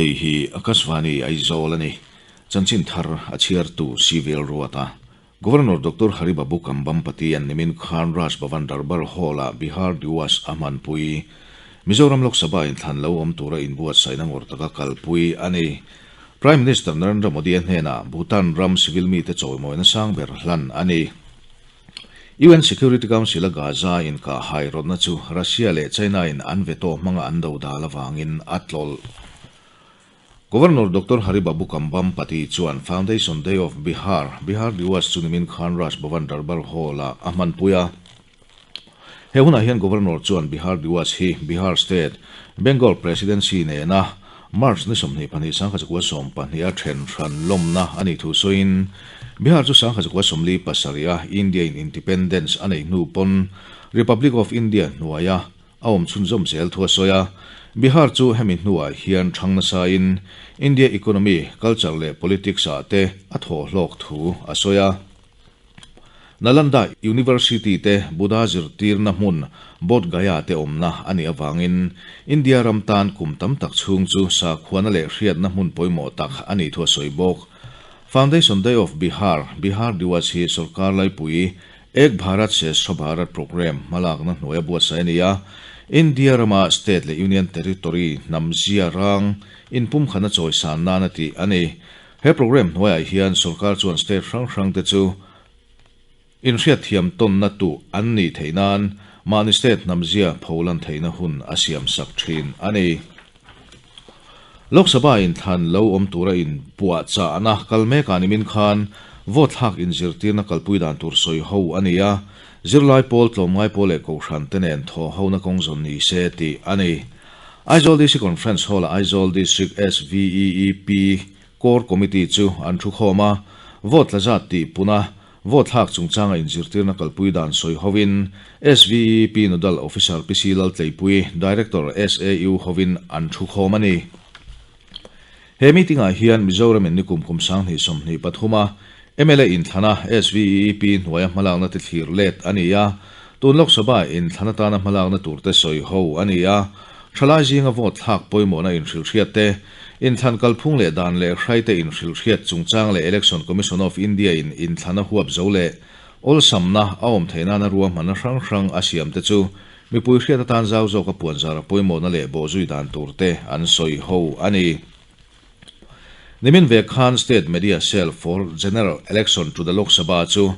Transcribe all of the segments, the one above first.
Hei hi Akashvani Aizawl a ni. Chanchin thar a chhiartu Civil Ruata. Governor Doctor Hari Babu Kambhampati an nimin khan Raj Bhavan Darbar Hall-ah Bihar Diwas a hmanpui. Mizoram Lok Sabha inthlan lo awm tura inbuatsaihna ngawr taka kalpui a ni. Prime Minister Narendra Modi-a hnenah Bhutan ram civil mite chawimawina sang ber hlan a ni. UN Security Council-a Gaza inkah hai rawtna chu Russia leh China-in an veto hmanga an do dal avangin a tlawlh. Governor Doctor Hari Babu Kambhampati chuan Foundation Day of Bihar, Bihar Diwas chu nimin khan Raj Bhavan Darbar Hall-ah a hmanpui a. He hunah hian Governor chuan Bihar Diwas hi Bihar State, Bengal Presidency nena March ni 22 1912 a then hran lawmna a nih thu sawiin, Bihar chu 1947 a India in Independence a neih hnu pawn Republic of India hnuaia a awm chhunzawm zel thu a sawi a. Bihar chu hemi hnuah hian thang nasain India economy, culture leh politics ah te a thawh hlawk thu a sawi a. Nalanda University te Buddha zirtirna hmun Bodh Gaya te awmna a nih avangin India ram tan kum tam tak chhung chu sakhuana leh hriatna hmun pawimawh tak a nih thu a sawi bawk. Foundation Day of Bihar, Bihar Diwas hi sorkar laipui Ek Bharat Shreshtha Bharat Programme hmalakna hnuaia buatsaih a ni a, India rama state leh union territory hnam zia rang inpumkhatna chawisan nan a tih a ni. He programme hnuaiah hian sorkar chuan state hrang hrangte chu inhriatthiam tawnna tuh an nih theih nan mahni state hnamzia pholan theihna hun a siamsak thin a ni. Lok Sabha inthlan lo awm tura inpuahchahna kal mekah nimin khan vote thlak inzirtirna kalpui dan tur sawi ho a ni a, zirlai pawl, tlawmngai pawl leh kohhran te nen thawhhona kawng zawn ni se tih a ni. Aizawl DC Conference Hall-ah Aizawl District SVEEP Core Committee chu an thu khawm a, vote tla zat tih pun a, vote thlak chungchanga inzirtirna kalpui dan sawi hovin SVEEP Nodal Officer PC Laltleipui, Director SAU hovin an thu khawm a ni. He meeting-ah hian Mizoram in nikum kum 2023 a mla inthlana SVEEP hnuaia hmalakna te thlir let a ni a, tun Lok Sabha inthlan atana hmalakna turte sawi ho a ni a, thalai zinga vote thlak pawimawhna inhrilhhriat te, inthlan kalphung leh dan leh hraite inhrilhhriat chungchang leh Election Commission of India in inthlan a huap zo leh awlsamna a awm theih nana ruahmanna hrang hrang a siam te chu mipui hriat atan zau zawka puanzara pawimawhna leh bawhzui dan turte an sawi ho a ni. Nimin ve khan State Media Cell for General Election to the Lok Sabha chu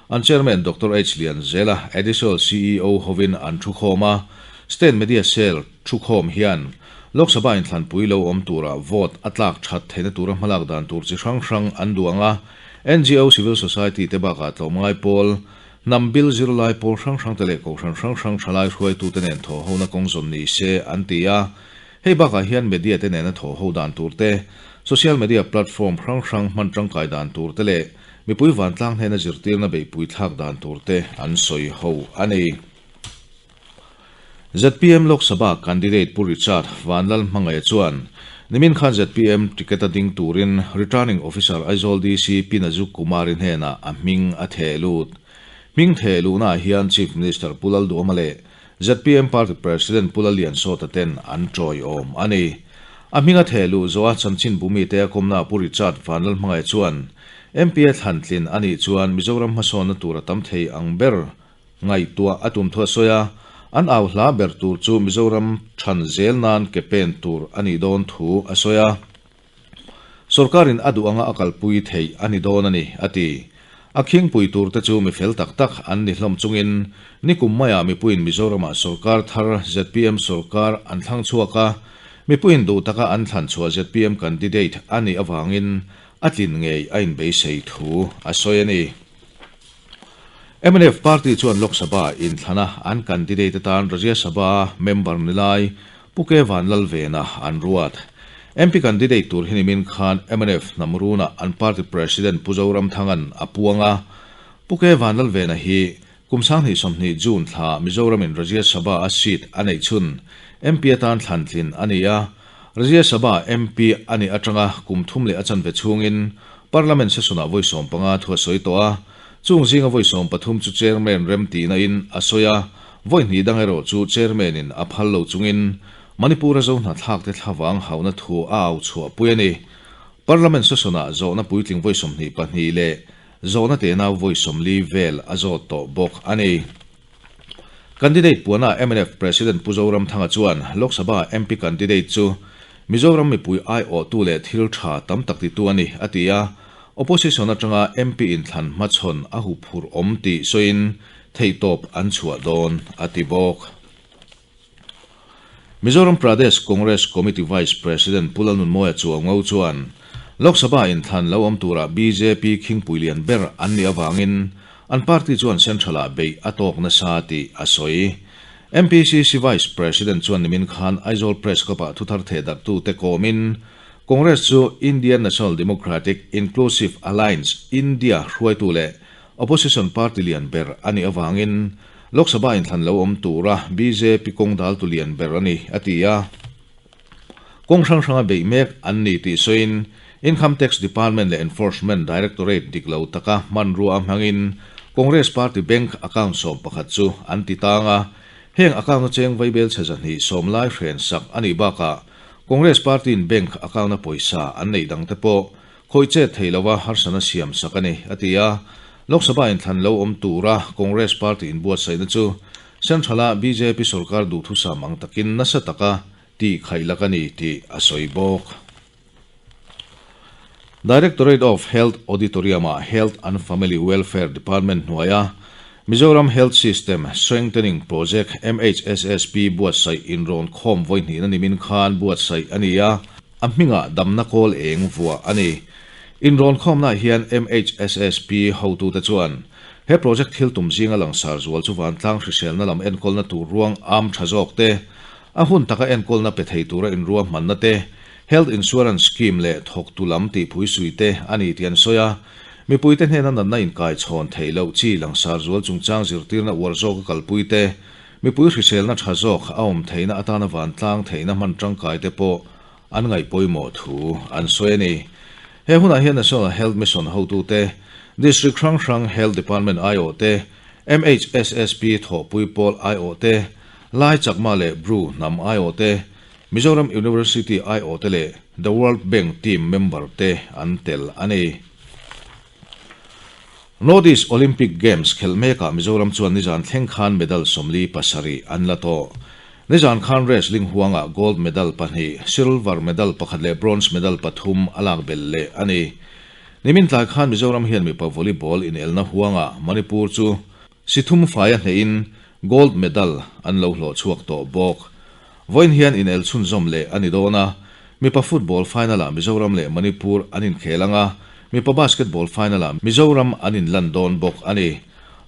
an Chairman Doctor H Lianzela, Additional CEO hovin an thukhawm a. State Media Cell thukhawm hian Lok Sabha inthlanpui lo awm tura vote a tlak that theihna tura hmalak dan tur chi hrang hrang an duang a. NGO, Civil Society te bakah tlawmngai pawl, hnam bil zirlai pawl hrang hrang te leh kohhran hrang hrang thalai hruaitute nen thawhhona kawng zawn ni se an ti a. Hei bakah hian media te nena thawh ho dan tur te, social media platform hrang hrang hman tangkai dan tur te leh mipui vantlang hnena zirtirna beihpui thlak dan tur te an sawi ho a ni. Zpm Lok Sabha candidate Pu Richard Vanlalhmangaia chuan nimin khan zpm ticket a ding turin Returning Officer Aizawl DC Pi Nazuk Kumari hnenah a hming a theh lut. Hming theh luhnaah hian Chief Minister Pu Lalduhoma leh Zpm Party President Pu Lalliansawta ten an tawiawm a ni. A hminga theh luh zawha chanchin bumite a kawmna Pu Richard Vanlalhmangaih chuan MPa thlantlin a nih chuan Mizoram hmasawnna tur a tam thei ang ber ngaihtuah a tum thu a sawi a, an au hla ber tur chu Mizoram than zel nan ke pen tur a nih dawn thu a sawi a. Sorkarin a duh anga a kalpui theih a ni dawn a ni, a ti. A khingpui turte chu mi fel tak tak an ni hlawm chungin nikum maiah mipuiin Mizoramah sorkar thar zpm sorkar an thlang chhuak a, mipuiin duh taka an thlan chhuah zpm candidate a nih avangin a tlin ngei a inbeisei thu a sawi a ni. Mnf party chuan Lok Sabha inthlana an candidate atan Rajya Sabha member ni lai Pu Ke Vanlalvena an ruat. MP candidate tur hi nimin khan mnf hnam runah an party president Pu Zoramthanga'n a puang a. Pu Ke Vanlalvena hi kum 2020 June thla Mizoramin Rajya Sabha a seat a neih chhun MP atan thlantlin a ni a. Rajya Sabha MP a nih atanga kum thum leh a chanve chhungin Parliament session-ah vawi 15 thu a sawi tawh a. Chung zinga vawi 13 chu chairman remtihna in a sawi a. Vawi hnih dang erawh chu chairman-in a phal lo chungin Manipur-a Zohnahthlakte thlavang hauhna thu a au chhuahpui a ni. Parliament session-ah zawhna puitling vawi 22 leh zawhna tenau vawi 40 vel a zawt tawh bawk a ni. Candidate puana mnf President Pu Zoramthanga chuan Lok Sabha MP candidate chu Mizoram mipui aiawhtu leh thil tha tam tak titu a ni, a ti a. Opposition atanga MP inthlan hmachhawn a huphurh awm tih sawiin theihtawp an chhuah dawn, a ti bawk. Mizoram Pradesh Congress Committee Vice President Pu Lalnunmawia Chuaungo chuan Lok Sabha inthlan lo awm tura bjp khingpui lian ber an nih avangin an party chuan Central-ah beih a tawk nasa tih a sawi. MPCC Vice President chuan nimin khan Aizawl Press Club-ah thuthar thehdarhtute kawmin Congress chu Indian National Democratic Inclusive Alliance, India, hruaitu leh Opposition party lian ber a nih avangin Lok Sabha inthlan lo awm tura bjp kawng daltu lian ber a ni, a ti a. Kawng hrang hranga beih mek an ni tih sawiin Income Tax Department leh Enforcement Directorate dik lo taka hmanrua a hmangin Congress Party bank account 11 chu an ti tang a, heng account-a cheng vaibel chhe 210 lai hren sak a nih bakah Congress Party-in bank account-a pawisa an neih dangte pawh Khawih chet thei lova harsana siam sak a ni, a ti a. Lok Sabha inthlan lo awm tura Congress party inbuatsaihna chu Central-a bjp sorkar duhthusam ang takin nasa taka tih khaih lak a ni tih a sawi bawk. Directorate of Health Auditorium-ah Health and Family Welfare Department hnuaia Mizoram Health System Strengthening Project, MHSSP, buatsaih inrawn khawm vawi hnihna nimin khan buatsaih a ni a. A hmingah damna kawl eng vuah a ni. Inrawn khawmnaah hian MHSSP hotute chuan he project thil tum zinga langsar zual chu vantlang hriselna lam enkawlna tur ruang am tha zawk te, a hun taka enkawlna pe thei tura inruahmanna te, Health Insurance Scheme leh thawktu lam tihpui sui te a ni tih an sawi a. Mipuite hnena natna inkaichhawn theih loh chi langsar zual chungchang zirtirna uar zawka kalpui te, Mipui hriselna tha zawk a awm theihna atana vantlang theihna hman tangkai te pawh an ngaih pawimawh thu an sawi a ni. He hunah hian National Health Mission hotute, District hrang hrang Health Department aiawh te, MHSSP thawhpui pawl aiawh te, Lai Chakma leh Bru hnam aiawh te, Mizoram University aiawh te leh The World Bank team member te an tel a ni. North East Olympic Games khelh mekah Mizoram chuan nizan thleng khan medal 47 an la tawh. Nizan khan wrestling huangah gold medal pahnih, silver medal pakhat leh bronze medal pathum a lak belh leh a ni. Nimin tlai khan Mizoram hian mipa volleyball inelna huangah Manipur chu si thum faia hnehin gold medal an lo hlawh chhuak tawh bawk. Vawiin hian inel chhunzawm leh a ni dawn a, mipa football final-ah Mizoram leh Manipur an inkhel ang a, mipa basketball final-ah Mizoram an inlan dawn bawk a ni.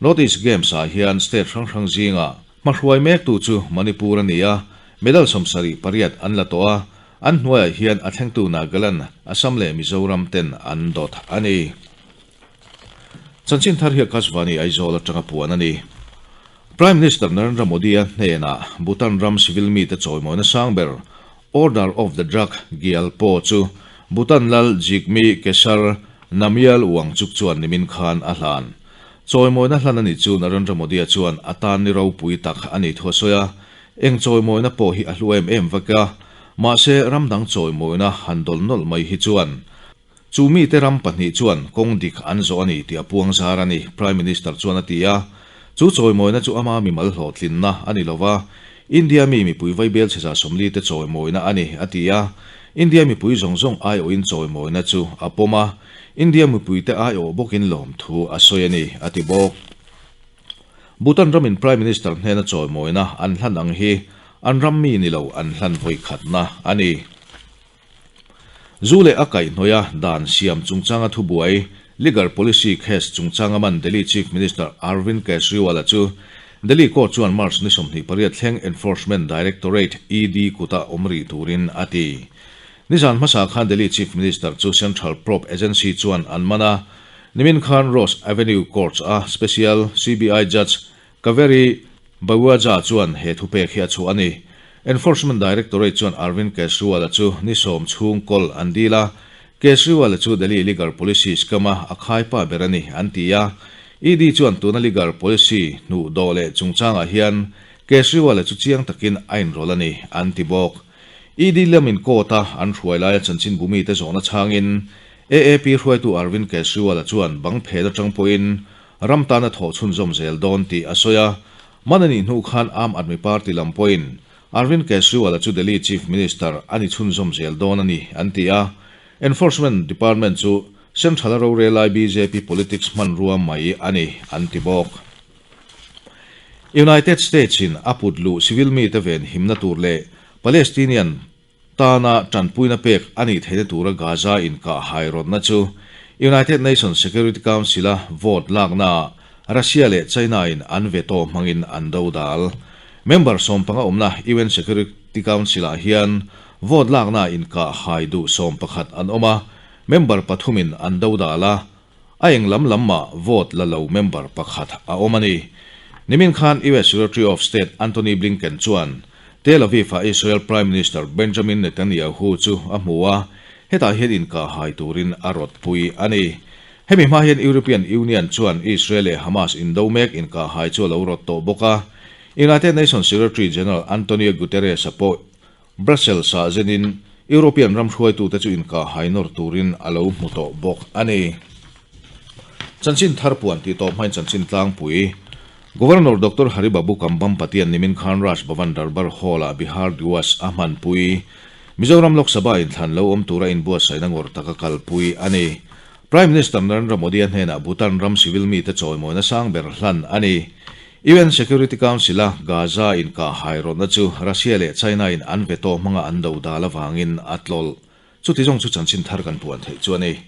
North East Games-ah hian state hrang hrang zinga hmahruai mektu chu Manipur a ni a, medal 78 an la tawh a, an hnuaiah hian a thlengtu Nagaland, Assam leh Mizoram ten an dawt a ni. Chanchin thar hi Akashvani Aizawl atanga puan a ni. Prime Minister Narendra Modi-a hnenah Bhutan ram civil mite chawimawina sang ber Order of the Druk Gyalpo chu Bhutan lal Jigme Khesar Namgyal Wangchuck chuan nimin khan a hlan. Chawimawina hlan a nih chu Narendra Modi-a chuan a tan ni ropui tak a nih thu a sawi a, eng chawimawina pawh hi a hlu em em vek a, mahse ram dang chawimawina han dawl nawlh mai hi chuan Chu mite ram pahnih chuan kawng dik an zawh a ni tih a puang zar a ni, Prime Minister chuan a ti a. Chu chawimawina chu ama mimal hlawhtlinna a ni lo va, India mi mipui vaibel chhe 40 te chawimawina a ni, a ti a. India mipui zawng zawng aiawhin chawimawina chu a pawm a, India mipuite aiawh bawkin lawmthu a sawi a ni, a ti bawk. Bhutan ramin Prime Minister hnena chawimawina an hlan ang hi an ram mi ni lo an hlan vawikhatna a ni. Zu leh a kaihhnawih a dan siam chungchanga thubuai, Liquor Policy Case chungchanga man Delhi Chief Minister Arvind Kejriwal-a chu Delhi Court chuan March ni 28 thleng Enforcement Directorate, ED, kuta awm rih turin a ti. Nizan hmasa khan Delhi Chief Minister chu Central Probe Agency chuan an man a, nimin khan Ross Avenue Courts-a Special CBI Judge Kaveri Bawaja chuan he thupek hi a chhuah a ni. Enforcement Directorate chuan Arvind Kejriwal-a chu ni 10 chhung kawl an dil a, Kejriwal-a chu Delhi Liquor Policy Scam-a a khaipa ber a ni an ti a. ED chuan tuna liquor policy hnuh dawh leh chungchangah hian Kejriwal-a chu chiang takin a inrawlh a ni, an ti bawk. ED lamin court-a an hruai laia chanchinbu mite zawhna chhangin AAP hruaitu Arvind Kejriwal-a chuan bang phen atang pawhin ram tana thawh chhunzawm zel dawn tih a sawi a. Man a nih hnu khan Aam Aadmi Party lam pawhin Arvind Kejriwal-a chu Delhi Chief Minister a ni chhunzawm zel dawn a ni, an ti a. Enforcement Department chu Central-a rorelai bjp politics hmanrua mai a ni, an ti bawk. United States-in a put luh civil mite ven himna tur leh Palestinian tana tanpuina pek a nih theihna tura Gaza inkah hairawtna chu United Nations Security Council-a vote laknaah Russia leh China-in an veto hmangin an dodal. Member 15 awmna UN Security Council-ah hian vote laknaah inkah hai duh 11 an awm a, member pathumin an dodal a, A eng lam lam mah vote la lo member pakhat a awm a ni. Nimin khan US Secretary of State Antony Blinken chuan Tel Aviv-a Israel Prime Minister Benjamin Netanyahu chu a hmu a, hetah hian inkahhai turin a rawtpui a ni. Hemi hma hian European Union chuan Israel leh Hamas indo mek inkahhai chu a lo rawt tawh bawk a. United Nations Secretary General Antonio Guterres-a pawh Brussels-ah zenin European ram hruaitute chu inkahhai nawr turin a lo hmu tawh bawk a ni. Chanchin thar puan tih tawp hmain chanchin tlangpui Governor Doctor Hari Babu Kambam Patian nimin khan Raj Bhavan Darbar Hall-ah Bihar Diwas a hmanpui. Mizoram Lok Sabha inthlan lo awm tura inbuatsaihna ngawrh taka kalpui a ni. Prime Minister Narendra Modi-a hnenah Bhutan ram civil mite chawimawina sang ber hlan a ni. UN Security Council-a Gaza inkahhai rawtna chu Russia leh China-in an veto hmanga an do dal avangin a tlawlh. Chuti zawng chu chanchin thar kan puan theih chu a ni.